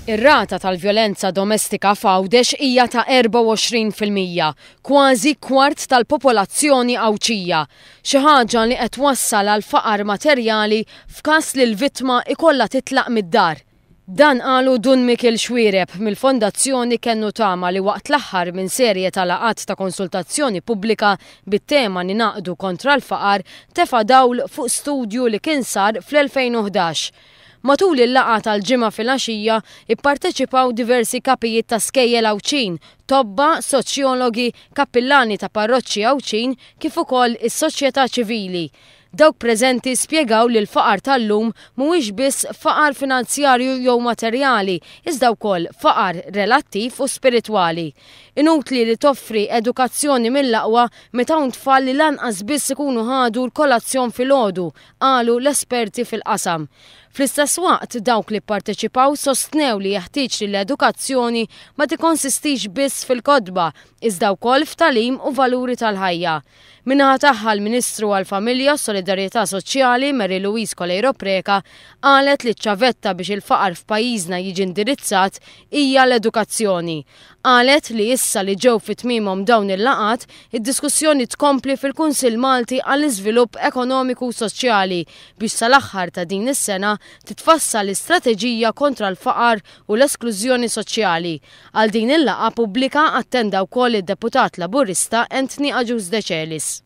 Ir-rata tal-vjolenza domestika f'Għawdex hija ta' 24%, kważi kwart tal-popolazzjoni Għawdxija. Xi ħaġa li qed twassal għal faqar materjali f'każ li l-vittma ikollha titlaq mid-dar. Dan qalu Dun Mikiel Xuereb mill-Fondazzjoni Kennu Tama li waqt l-aħħar minn serje ta' laqgħat ta' konsultazzjoni pubblika bit-tema Ningħaqdu kontra l-faqar tefa' dawl fuq studju li kien sar fl-2011. Matul il-laqgħa tal-Ġimgħa filgħaxija ipparteċipaw diversi kapijiet ta' skejjel Għawdxin, tobba, soċjologi, kappillani ta' parroċċi Għawdxin kif ukoll is-soċjetà ċivili. Dawk preżenti spjegaw li l-faqar tal-lum mhuwiex biss faqar finanzjarju jew materjali, iżda wkoll faqar relattiv u spiritwali. Inutli li toffri edukazzjoni mill-aqwa meta hawn tfal li lanqas biss ikunu ħadu l-kolazzjon filgħodu, qalu l-esperti fil-qasam. Fl-istess waqt, dawk li pparteċipaw sostnew li jeħtieġ li l-edukazzjoni ma tikkonsistix biss fil-kotba, iżda wkoll f'tagħlim u valuri tal-ħajja. Min-naħa tagħha l-Ministru għall-Familja u Solidarjetà Soċjali Mary Louise Coleiro Preca qalet li ċ-ċavetta biex il-faqar f'pajjiżna jiġi indirizzat hija l-edukazzjoni. Qalet li issa li ġew fi tmiemhom dawn il-laqgħat, id-diskussjoni tkompli fil-Kunsill Malti għall-Iżvilupp Ekonomiku u Soċjali biex sal-aħħar ta' din is-sena titfassal l-istrateġija kontra l-faqar u l-esklużjoni soċjali. Għal din il-laqgħa pubblika attenda wkoll id-Deputat Laburista Anthony Agius Decelis.